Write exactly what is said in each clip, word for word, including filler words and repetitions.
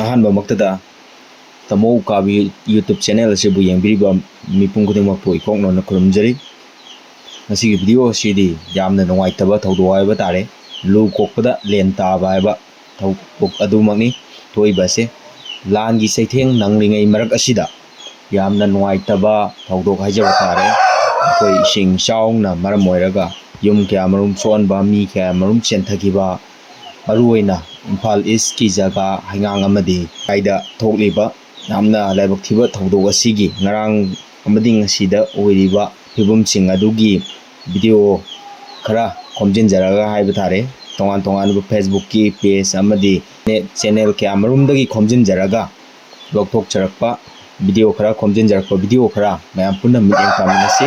ꯑꯍꯥꯟꯕꯃꯛꯇꯗ ꯇꯥꯃꯣ ꯎꯀꯥꯕꯤ YouTube channel ꯑꯁꯤꯕꯨ ꯌꯦꯡꯕꯤꯔꯤꯕ ꯃꯤꯄꯨꯝ ꯈꯨꯗꯤꯡꯃꯛꯄꯨ ꯏꯀꯣꯛꯅꯅ ꯈꯨꯔꯨꯝꯖꯔꯤ꯫ ꯉꯁꯤꯒꯤ video ꯑꯁꯤꯗꯤ ꯌꯥꯝꯅ ꯅꯨꯡꯉꯥꯏꯇꯕ ꯊꯧꯗꯣꯛ ꯍꯥꯏꯕ ꯇꯥꯔꯦ꯫ ꯂꯨ ꯀꯣꯛꯄꯗ ꯂꯦꯟ ꯇꯥꯕ ꯍꯥꯏꯕ ꯊꯧꯗꯣꯛ ꯑꯗꯨꯃꯛꯅꯤ ꯊꯣꯛꯏꯕ ꯑꯁꯦ꯫ ꯂꯥꯟꯒꯤ ꯆꯩꯊꯦꯡ ꯅꯪꯂꯤꯉꯩ ꯃꯔꯛ ꯑꯁꯤꯗ ꯌꯥꯝꯅ ꯅꯨꯡꯉꯥꯏꯇꯕ ꯊꯧꯗꯣꯛ ꯍꯥꯏꯖꯕ ꯇꯥꯔꯦ꯫ ꯑꯩꯈꯣꯏ ꯏꯁꯤꯡ ꯏꯆꯥꯎꯅ ꯃꯔꯝ ꯑꯣꯏꯔꯒ ꯌꯨꯝ ꯀꯌꯥꯃꯔꯨꯝ ꯁꯣꯛꯍꯟꯕ, ꯃꯤ ꯀꯌꯥꯃꯔꯨꯝ ꯆꯦꯟꯊꯈꯤꯕ, ꯃꯔꯨꯑꯣꯏꯅ ꯏꯝꯐꯥꯜ East ꯀꯤ ꯖꯒꯥ ꯍꯩꯉꯥꯡ ꯑꯃꯗꯤ ꯂꯩꯀꯥꯏꯗ ꯊꯣꯛꯂꯤꯕ ꯌꯥꯝꯅ ꯂꯥꯏꯕꯛ ꯊꯤꯕ ꯊꯧꯗꯣꯛ ꯑꯁꯤꯒꯤ ꯉꯔꯥꯡ ꯑꯃꯗꯤ ꯉꯁꯤꯗ ꯑꯣꯏꯔꯤꯕ ꯐꯤꯕꯝꯁꯤꯡ ꯑꯗꯨꯒꯤ video ꯈꯔ ꯈꯣꯝꯖꯤꯟꯖꯔꯒ ꯍꯥꯏꯕ ꯇꯥꯔꯦ, ꯇꯣꯉꯥꯟ ꯇꯣꯉꯥꯟꯕ Facebook ꯀꯤ page ꯑꯃꯗꯤ channel ꯀꯌꯥꯃꯔꯨꯝꯗꯒꯤ ꯈꯣꯝꯖꯤꯟꯖꯔꯒ ꯂꯧꯊꯣꯛꯆꯔꯛꯄ video ꯈꯔ, ꯈꯣꯝꯖꯤꯟꯖꯔꯛꯄ video ꯈꯔ ꯃꯌꯥꯝ ꯄꯨꯟꯅ ꯃꯤꯠꯌꯦꯡ ꯇꯥꯃꯤꯟꯅꯁꯤ꯫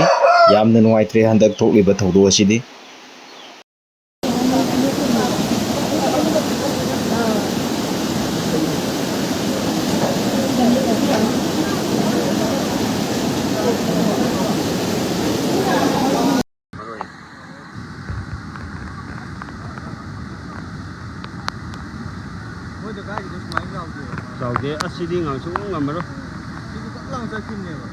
ꯌꯥꯝꯅ ꯅꯨꯡꯉꯥꯏꯇ꯭ꯔꯦ ꯍꯟꯗꯛ ꯊꯣꯛꯂꯤꯕ ꯊꯧꯗꯣꯛ ꯑꯁꯤꯗꯤ꯫ ꯃꯣꯏꯗ ꯀꯥꯏꯒꯤꯗꯣ ꯁꯨꯃꯥꯏꯅ ꯆꯥꯎꯗꯦꯕ꯫ ꯆꯥꯎꯗꯦ꯫ ꯑꯁꯤꯗꯤ ꯉꯥꯡꯁꯨ ꯉꯝꯃꯔꯣꯏ꯫ ꯁꯤꯗꯤ ꯄꯛ ꯂꯥꯎ ꯆꯠꯈꯤꯕꯅꯦꯕ꯫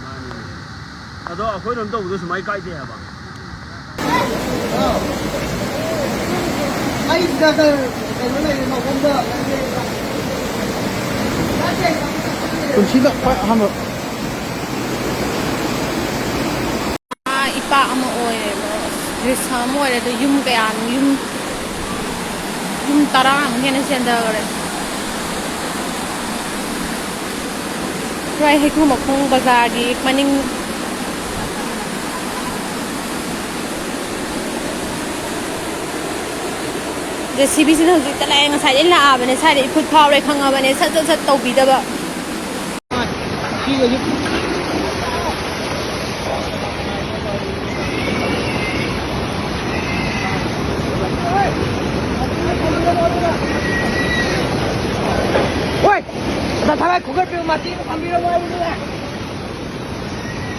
ꯃꯥꯅꯤꯅꯦ꯫ ꯑꯗꯣ ꯑꯩꯈꯣꯏꯔꯣꯝ ꯇꯧꯕꯗꯣ ꯁꯨꯃꯥꯏ ꯀꯥꯏꯗꯦ ꯍꯥꯏꯕ꯫ ꯑꯩ ꯀꯩꯅꯣ ꯂꯩꯔꯦ ꯃꯐꯝꯗ꯫ ꯄꯨꯟꯁꯤꯗ ꯈ꯭ꯋꯥꯏ ꯑꯍꯥꯟꯕ꯫ ꯑꯥ, ꯏꯄꯥꯛ ꯑꯃ ꯑꯣꯏꯔꯦꯕ꯫ ꯔꯤꯛꯁ ꯑꯃ ꯑꯣꯏꯔꯦ꯫ ꯑꯗꯣ ꯌꯨꯝ ꯀꯌꯥꯅꯣ? ꯌꯨꯝ, ꯌꯨꯝ ꯇꯔꯥꯃꯨꯛ ꯍꯦꯟꯅ ꯆꯦꯟꯊꯈ꯭ꯔꯦ꯫ ꯁ꯭ꯋꯥꯏ ꯍꯩꯀ꯭ꯔꯨ ꯃꯈꯣꯡ ꯕꯖꯥꯔꯒꯤ ꯃꯅꯤꯡ꯫ ꯖꯦ ꯁꯤ ꯕꯤꯁꯤꯅ ꯍꯧꯖꯤꯛꯇ ꯂꯥꯛꯑꯦ꯫ ꯉꯁꯥꯏꯗꯩ ꯂꯥꯛꯑꯕꯅꯦ꯫ ꯁ꯭ꯋꯥꯏꯗ ꯏꯐꯨꯠ ꯐꯥꯎꯔꯦ ꯈꯪꯉꯕꯅꯦ꯫ ꯁꯠ ꯁꯠ ꯁꯠ ꯇꯧꯕꯤꯗꯕ꯫ ꯈꯨꯒꯠꯄꯤꯌꯨ, ꯃꯇꯦꯡ ꯄꯥꯡꯕꯤꯔꯝꯃꯣ ꯍꯥꯏꯕꯅꯤꯅꯦ꯫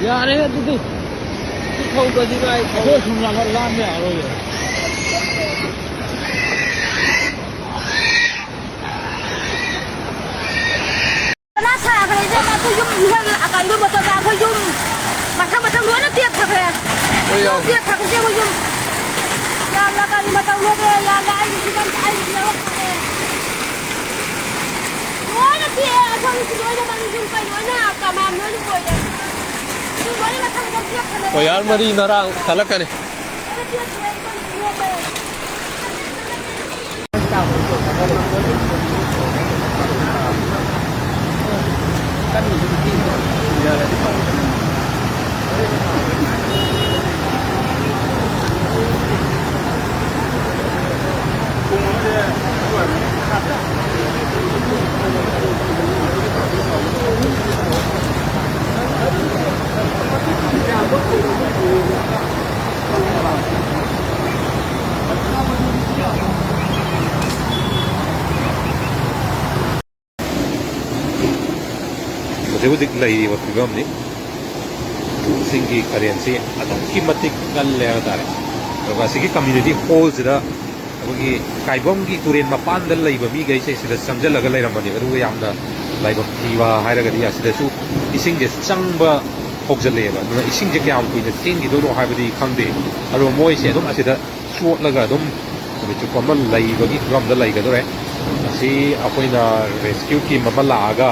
ꯌꯥꯔꯦ ꯑꯗꯨꯗꯤ꯫ ꯁꯤ ꯊꯧꯕꯗꯤ ꯚꯥꯏ, ꯑꯩꯈꯣꯏ ꯁꯨꯝ ꯂꯥꯟ-, ꯂꯥꯟꯕ ꯌꯥꯔꯣꯏꯌꯦ꯫ ꯀꯅꯥ ꯁꯥꯈ꯭ꯔꯦ ꯏꯕꯦꯝꯃ? ꯑꯩꯈꯣꯏ ꯌꯨꯝ ꯏꯍꯦꯜ ꯑꯀꯟꯗꯨ ꯃꯇꯝꯗ ꯑꯩꯈꯣꯏ ꯌꯨꯝ ꯃꯊꯪ ꯃꯊꯪ ꯂꯣꯏꯅ ꯇꯦꯛꯊꯈ꯭ꯔꯦ꯫ ꯍꯣꯏ, ꯌꯥꯎ꯫ ꯂꯣꯏ ꯇꯦꯛꯊꯈ꯭ꯔꯦ ꯑꯩꯈꯣꯏ ꯌꯨꯝ꯫ ꯌꯥꯝꯅ ꯀꯔꯤ ꯃꯇꯧ ꯂꯣꯏꯔꯦ, ꯌꯥꯝꯅ ꯑꯩꯒꯤ ꯐꯤꯕꯝ ꯑꯩꯒꯤ ꯐꯤꯕꯝ ꯂꯣꯏꯅ ꯄꯤꯛꯑꯦ, ꯑꯩꯈꯣꯏꯒꯤ ꯂꯣꯏꯅ ꯃꯔꯤ ꯌꯨꯝ ꯀꯩ ꯂꯣꯏꯅ ꯀꯃꯥꯟ ꯂꯣꯏꯅ ꯑꯣꯏꯔꯦ꯫ ꯌꯨꯝ ꯂꯣꯏꯅ ꯃꯊꯪ ꯃꯊꯪ ꯄꯤꯔꯛꯄꯅꯦ꯫ ꯋꯥꯌꯥꯔ ꯃꯔꯤ ꯉꯔꯥꯡ ꯊꯠꯂꯛꯀꯅꯤ꯫ ꯂꯣꯏꯅ ꯄꯤꯔꯛꯇ꯭ꯔꯦ, ꯑꯩꯈꯣꯏ ꯌꯨꯝ ꯂꯣꯏꯅ꯫ ꯍꯧꯖꯤꯛ ꯍꯧꯖꯤꯛ ꯂꯩꯔꯤꯕ ꯐꯤꯕꯝꯅꯤ꯫ ꯆꯤꯡꯒꯤ ꯀꯔꯦꯟꯁꯤ ꯑꯗꯨꯛꯀꯤ ꯃꯇꯤꯛ ꯀꯜꯂꯦ ꯍꯥꯏꯕ ꯇꯥꯔꯦ꯫ ꯑꯗꯨꯒ ꯑꯁꯤꯒꯤ ꯀꯝꯃ꯭ꯌꯨꯅꯤꯇꯤ ꯍꯣꯜꯁꯤꯗ ꯑꯩꯈꯣꯏꯒꯤ ꯀꯥꯏꯕꯝꯒꯤ ꯇꯨꯔꯦꯟ ꯃꯄꯥꯟꯗ ꯂꯩꯕ ꯃꯤꯈꯩꯁꯦ ꯁꯤꯗ ꯆꯪꯁꯤꯜꯂꯒ ꯂꯩꯔꯝꯕꯅꯦꯕ, ꯑꯗꯨꯒ ꯌꯥꯝꯅ ꯂꯥꯏꯕꯛ ꯊꯤꯕ ꯍꯥꯏꯔꯒꯗꯤ ꯑꯁꯤꯗꯁꯨ ꯏꯁꯤꯡꯁꯦ ꯆꯪꯕ ꯍꯧꯖꯤꯜꯂꯛꯑꯦꯕ꯫ ꯑꯗꯨꯅ ꯏꯁꯤꯡꯁꯦ ꯀꯌꯥꯝ ꯀꯨꯏꯅ ꯆꯦꯟꯈꯤꯗꯣꯏꯅꯣ ꯍꯥꯏꯕꯗꯤ ꯈꯪꯗꯦ꯫ ꯑꯗꯨꯒ ꯃꯣꯏꯁꯦ ꯑꯗꯨꯝ ꯑꯁꯤꯗ ꯆꯣꯠꯂꯒ ꯑꯗꯨꯝ ꯅꯨꯃꯤꯠ ꯆꯨꯞꯄ ꯑꯃ ꯂꯩꯕꯒꯤ ꯐꯤꯕꯝꯗ ꯂꯩꯒꯗꯧꯔꯦ꯫ ꯑꯁꯤ ꯑꯩꯈꯣꯏꯅ ꯔꯦꯁꯀ꯭ꯌꯨ ꯇꯤꯝ ꯑꯃ ꯂꯥꯛꯑꯒ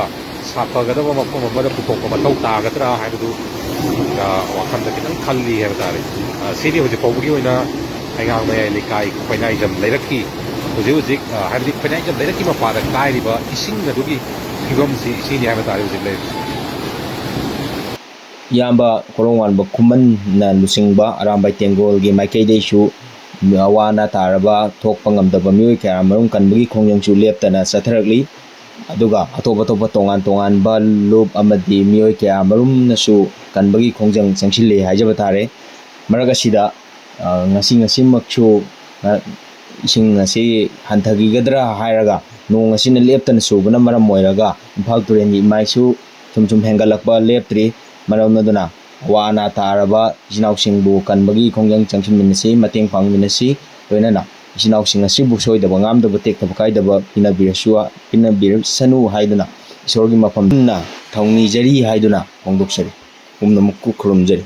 ꯁꯥꯐꯒꯗꯕ ꯃꯐꯝ ꯑꯃꯗ ꯄꯨꯊꯣꯛꯄ ꯃꯊꯧ ꯇꯥꯒꯗ꯭ꯔꯥ ꯍꯥꯏꯕꯗꯨ, ꯑ, ꯋꯥꯈꯜꯗ ꯈꯤꯇꯪ ꯈꯜꯂꯤ ꯍꯥꯏꯕ ꯇꯥꯔꯦ꯫ ꯑ, ꯁꯤꯗꯤ ꯍꯧꯖꯤꯛ ꯐꯥꯎꯕꯒꯤ ꯑꯣꯏꯅ ꯍꯩꯉꯥꯡ ꯃꯌꯥꯏ ꯂꯩꯀꯥꯏ ꯈꯣꯏꯅꯥꯏꯖꯝ ꯂꯩꯔꯛꯀꯤ ꯍꯧꯖꯤꯛ ꯍꯧꯖꯤꯛ, ꯑ, ꯍꯥꯏꯕꯗꯤ ꯈꯣꯏꯅꯥꯏꯖꯝ ꯂꯩꯔꯛꯀꯤ ꯃꯄꯥꯗ ꯀꯥꯏꯔꯤꯕ ꯏꯁꯤꯡ ꯑꯗꯨꯒꯤ ꯐꯤꯕꯝꯁꯤ ꯁꯤꯅꯤ ꯍꯥꯏꯕ ꯇꯥꯔꯦ ꯍꯧꯖꯤꯛ ꯂꯩꯔꯤꯕꯁꯤ꯫ ꯏꯌꯥꯝꯕ ꯀꯣꯔꯣꯡ ꯋꯥꯟꯕ ꯈꯨꯃꯟꯅ ꯂꯨꯆꯤꯡꯕ ꯑꯔꯥꯝꯕꯥꯏ ꯇꯦꯡꯒꯣꯜꯒꯤ ꯃꯥꯏꯀꯩꯗꯒꯤꯁꯨ ꯑꯋꯥ ꯑꯅꯥ ꯇꯥꯔꯕ, ꯊꯣꯛꯄ ꯉꯝꯗꯕ ꯃꯤꯑꯣꯏ ꯀꯌꯥ ꯃꯔꯨꯝ ꯀꯟꯕꯒꯤ ꯈꯣꯡꯖꯪꯁꯨ ꯂꯦꯞꯇꯅ ꯆꯠꯊꯔꯛꯂꯤ꯫ ꯑꯗꯨꯒ ꯑꯇꯣꯞ ꯑꯇꯣꯞꯄ ꯇꯣꯉꯥꯟ ꯇꯣꯉꯥꯟꯕ ꯂꯨꯞ ꯑꯃꯗꯤ ꯃꯤꯑꯣꯏ ꯀꯌꯥ ꯃꯔꯨꯝꯅꯁꯨ ꯀꯟꯕꯒꯤ ꯈꯣꯡꯖꯪ ꯆꯪꯁꯤꯜꯂꯤ ꯍꯥꯏꯖꯕ ꯇꯥꯔꯦ꯫ ꯃꯔꯛ ꯑꯁꯤꯗ, ꯑ, ꯉꯁꯤ ꯉꯁꯤꯃꯛꯁꯨ, ꯑ, ꯏꯁꯤꯡ ꯑꯁꯤ ꯍꯟꯊꯈꯤꯒꯗ꯭ꯔꯥ ꯍꯥꯏꯔꯒ ꯅꯣꯡ ꯑꯁꯤꯅ ꯂꯦꯞꯇꯅ ꯆꯨꯕꯅ ꯃꯔꯝ ꯑꯣꯏꯔꯒ ꯏꯝꯐꯥꯜ ꯇꯨꯔꯦꯜꯒꯤ ꯏꯃꯥꯏꯁꯨ ꯁꯨꯝ ꯁꯨꯝ ꯍꯦꯟꯒꯠꯂꯛꯄ ꯂꯦꯞꯇ꯭ꯔꯤ꯫ ꯃꯔꯝ ꯑꯗꯨꯅ ꯑꯋꯥ ꯑꯅꯥ ꯇꯥꯔꯕ ꯏꯆꯤꯟ ꯏꯅꯥꯎꯁꯤꯡꯕꯨ ꯀꯟꯕꯒꯤ ꯈꯣꯡꯖꯪ ꯆꯪꯁꯤꯟꯃꯤꯟꯅꯁꯤ, ꯃꯇꯦꯡ ꯄꯥꯡꯃꯤꯟꯅꯁꯤ꯫ ꯂꯣꯏꯅꯅ ꯏꯆꯤꯟ ꯏꯅꯥꯎꯁꯤꯡ ꯑꯁꯤꯕꯨ ꯁꯣꯏꯗꯕ ꯉꯥꯝꯗꯕ ꯇꯦꯛꯇꯕ ꯀꯥꯏꯗꯕ ꯄꯤꯅꯕꯤꯔꯁꯨ, ꯄꯤꯅꯕꯤꯔꯁꯅꯨ ꯍꯥꯏꯗꯨꯅ ꯏꯁꯣꯔꯒꯤ ꯃꯐꯝ ꯊꯧꯅꯤꯖꯔꯤ ꯍꯥꯏꯗꯨꯅ ꯐꯣꯡꯗꯣꯛꯆꯔꯤ꯫ ꯄꯨꯝꯅꯃꯛꯄꯨ ꯈꯨꯔꯨꯝꯖꯔꯤ꯫